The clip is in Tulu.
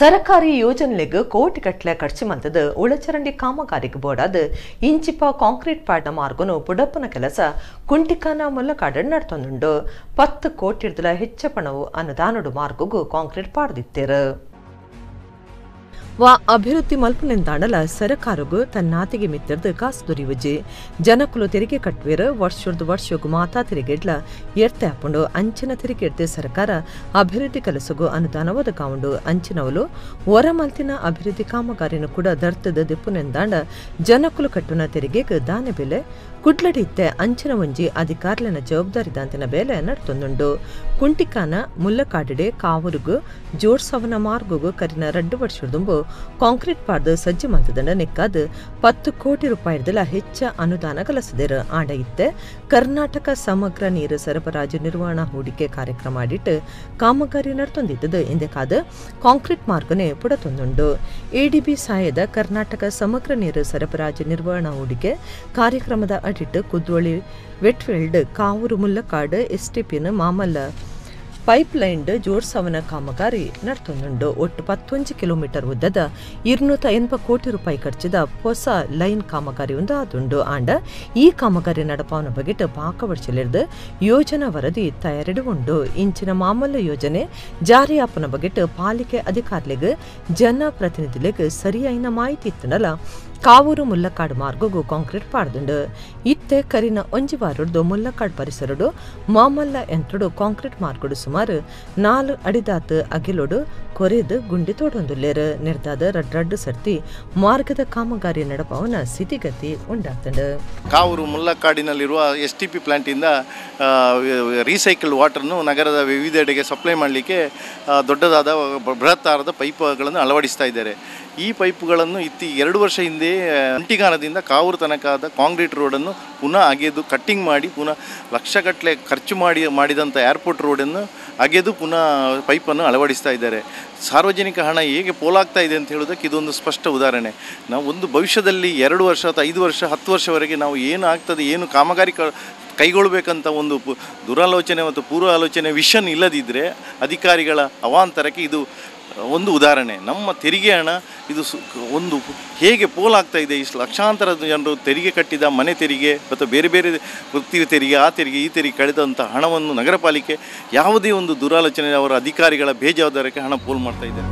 ಸರಕಾರಿ ಯೋಜನೆಗೆ ಕೋಟಿಗಟ್ಟಲೆ ಖರ್ಚು ಮಲ್ತದ ಉಳಚರಂಡಿ ಕಾಮಗಾರಿಗೆ ಬೋಡಾದ ಇಂಚಿಪ ಕಾಂಕ್ರೀಟ್ ಪಾಡ್ನ ಮಾರ್ಗನು ಪುಡಪ್ಪನ ಕೆಲಸ ಕುಂಟಿಕಾನ ಮುಲ್ಲಕಾಡ ನಡ್ತೊಂದುಂಡು. 10 ಕೋಟಿರ್ದಲ ಹೆಚ್ಚ ಪಣವು ಅನುದಾನಡು ಮಾರ್ಗಗೂ ಕಾಂಕ್ರೀಟ್ ಪಾಡ್ದಿತ್ತೇರು. ವಾ ಅಭಿವೃದ್ಧಿ ಮಲ್ಪನೆಂದಾಣಲ ಸರಕಾರಗು ತನ್ನಾತಿಗೆ ಮಿತ್ತರ್ದು ಕಾಸು ದೊರೆಯುವಜಿ. ಜನಕುಲು ತೆರಿಗೆ ಕಟ್ಟುವೇರು ವರ್ಷದ ವರ್ಷಗು ಮಾತಾ ತೆರಿಗೆಡ್ಲ ಎರ್ತೆ ಹಾಪುಂಡು. ಅಂಚಿನ ತೆರಿಗೆ ಎಡ್ದೆ ಸರ್ಕಾರ ಅಭಿವೃದ್ಧಿ ಕೆಲಸಗೂ ಅನುದಾನ ಒದಗಾವುಂಡು. ಅಂಚಿನವಲು ಹೊರ ಮಲ್ತಿನ ಅಭಿವೃದ್ಧಿ ಕಾಮಗಾರಿನೂ ಕೂಡ ದರ್ತದ ದಿಪ್ಪುನೆಂದಾಂಡ ಜನಕುಲು ಕಟ್ಟುನ ತೆರಿಗೆಗೆ ದಾನೆ ಬೆಲೆ ಕುಡ್ಲಡಿತ್ತೆ ಅಂಚಿನ ಒಂಜಿ ಅಧಿಕಾರಿನ ಜವಾಬ್ದಾರಿ ದಾಂತಿನ ಬೇಲೆ ನಡ್ತೊಂದುಂಡು. ಕುಂಟಿಕಾನ ಮುಲ್ಲಕಾಡಿಡೆ ಕಾವೂರುಗು ಜೋಡ್ಸವನ ಮಾರ್ಗಗು ಕರಿನ 2 ವರ್ಷ ಕಾಂಕ್ರೀಟ್ ಪಾಡ್ದು ಸಜ್ಜು ಮಲ್ತದಂಡ ನೆಕ್ಕಾದ 10 ಕೋಟಿ ರೂಪಾಯಿದಲ ಹೆಚ್ಚ ಅನುದಾನ ಕಲಸದಿರು. ಆಂಡ ಇತ್ತೆ ಕರ್ನಾಟಕ ಸಮಗ್ರ ನೀರು ಸರಬರಾಜು ನಿರ್ವಹಣಾ ಹೂಡಿಕೆ ಕಾರ್ಯಕ್ರಮ ಅಡಿಟ್ಟು ಕಾಮಗಾರಿ ನಡ್ತೊಂದಿದ್ದದು ಇಂದೆಕಾದ ಕಾಂಕ್ರೀಟ್ ಮಾರ್ಗನೆ ಪುಡತೊಂದುಂಡು. ಎಡಿಬಿ ಸಹಾಯದ ಕರ್ನಾಟಕ ಸಮಗ್ರ ನೀರು ಸರಬರಾಜು ನಿರ್ವಹಣಾ ಹೂಡಿಕೆ ಕಾರ್ಯಕ್ರಮದ ಅಡಿಟ್ಟು ಕುದ್ರೋಳಿ ವೆಟ್ಫೀಲ್ಡ್ ಕಾವೂರು ಮುಲ್ಲಕಾಡು ಎಸ್ಟಿಪಿನ ಮಾಮಲ್ಲ ಪೈಪ್ ಲೈನ್ ಜೋಡ್ಸವನ ಕಾಮಗಾರಿ ನಡ್ತೊಂದುಂಡು. ಒಟ್ಟು 11 ಕಿಲೋಮೀಟರ್ ಉದ್ದದ 280 ಕೋಟಿ ರೂಪಾಯಿ ಖರ್ಚಿದ ಹೊಸ ಲೈನ್ ಕಾಮಗಾರಿ ಒಂದು ಆದುಂಡು. ಆಂಡ ಈ ಕಾಮಗಾರಿ ನಡಪಾವನ ಬಗೆಟ್ ಪಾಕವರ್ಚಲಿರ್ದು ಯೋಜನಾ ವರದಿ ತಯಾರಿಡುಂಡು. ಇಂಚಿನ ಮಾಮೂಲು ಯೋಜನೆ ಜಾರಿಯಾಪನ ಬಗೆಟ್ ಪಾಲಿಕೆ ಅಧಿಕಾರಿಗಳಿಗೆ ಜನಪ್ರತಿನಿಧಿಗಳಿಗೆ ಸರಿಯಾದ ಮಾಹಿತಿ ಇತ್ತನಲ್ಲ ಕಾವೂರು ಮುಲ್ಲಕಾಡು ಮಾರ್ಗಗೂ ಕಾಂಕ್ರೀಟ್ ಪಾಡ್ದುಂಡು. ಇತ್ತೆ ಕರಿನ ಒಂಜಿ ವಾರಡ್ದು ಮುಲ್ಲಕಾಡು ಪರಿಸರಡು ಮಾಮಲ್ಲ ಯಂತ್ರಡು ಕಾಂಕ್ರೀಟ್ ಮಾರ್ಗಡು ಸುಮಾರು 4 ಅಡಿದಾತು ಅಗಿಲೋಡು ಕೊರೆದು ಗುಂಡಿ ತೋಡೊಂದುಲ್ಲೇರು. ನಿರ್ದಾದ ರಡ್ರಡ್ಡು ಸರ್ತಿ ಮಾರ್ಗದ ಕಾಮಗಾರಿ ನಡಪವನ ಸ್ಥಿತಿಗತಿ ಉಂಡಾತಂಡು. ಕಾವೂರು ಮುಲ್ಲಕಾಡಿನಲ್ಲಿರುವ ಎಸ್ ಟಿ ಪಿ ಪ್ಲಾಂಟಿಂದ ರೀಸೈಕಲ್ಡ್ ವಾಟರ್ನು ನಗರದ ವಿವಿಧೆಡೆಗೆ ಸಪ್ಲೈ ಮಾಡಲಿಕ್ಕೆ ದೊಡ್ಡದಾದ ಬೃಹತ್ತಾರದ ಪೈಪ್ಗಳನ್ನು ಅಳವಡಿಸ್ತಾ ಇದ್ದಾರೆ. ಈ ಪೈಪ್ಗಳನ್ನು 2 ವರ್ಷ ಹಿಂದೆ ಅಂಟಿಗಾನದಿಂದ ಕಾವೂರು ತನಕದ ಕಾಂಕ್ರೀಟ್ ರೋಡನ್ನು ಪುನಃ ಅಗೆದು ಕಟ್ಟಿಂಗ್ ಮಾಡಿ ಪುನಃ ಲಕ್ಷಗಟ್ಟಲೆ ಖರ್ಚು ಮಾಡಿದಂಥ ಏರ್ಪೋರ್ಟ್ ರೋಡನ್ನು ಅಗೆದು ಪುನಃ ಪೈಪನ್ನು ಅಳವಡಿಸ್ತಾ ಇದ್ದಾರೆ. ಸಾರ್ವಜನಿಕ ಹಣ ಹೇಗೆ ಪೋಲಾಗ್ತಾ ಇದೆ ಅಂತ ಹೇಳೋದಕ್ಕೆ ಇದೊಂದು ಸ್ಪಷ್ಟ ಉದಾಹರಣೆ. ನಾವು ಒಂದು ಭವಿಷ್ಯದಲ್ಲಿ 2 ವರ್ಷ ಅಥವಾ 5 ವರ್ಷ 10 ವರ್ಷವರೆಗೆ ನಾವು ಏನು ಆಗ್ತದೆ, ಏನು ಕಾಮಗಾರಿ ಕೈಗೊಳ್ಳಬೇಕಂತ ಒಂದು ದುರಾಲೋಚನೆ ಮತ್ತು ಪೂರ್ವ ಆಲೋಚನೆ ವಿಷನ್ ಇಲ್ಲದಿದ್ದರೆ ಅಧಿಕಾರಿಗಳ ಅವಾಂತರಕ್ಕೆ ಇದು ಒಂದು ಉದಾಹರಣೆ. ನಮ್ಮ ತೆರಿಗೆ ಹಣ ಇದು ಒಂದು ಹೇಗೆ ಪೋಲಾಗ್ತಾ ಇದೆ. ಇಷ್ಟು ಲಕ್ಷಾಂತರ ಜನರು ತೆರಿಗೆ ಕಟ್ಟಿದ ಮನೆ ತೆರಿಗೆ ಮತ್ತು ಬೇರೆ ಬೇರೆ ವೃತ್ತಿ ತೆರಿಗೆ, ಆ ತೆರಿಗೆ ಈ ತೆರಿಗೆ ಕಳೆದಂಥ ಹಣವನ್ನು ನಗರ ಪಾಲಿಕೆ ಯಾವುದೇ ಒಂದು ದುರಾಲೋಚನೆ ಅವರ ಅಧಿಕಾರಿಗಳ ಬೇಜವಾಬ್ದಾರಕ್ಕೆ ಹಣ ಪೋಲು ಮಾಡ್ತಾ ಇದೆ.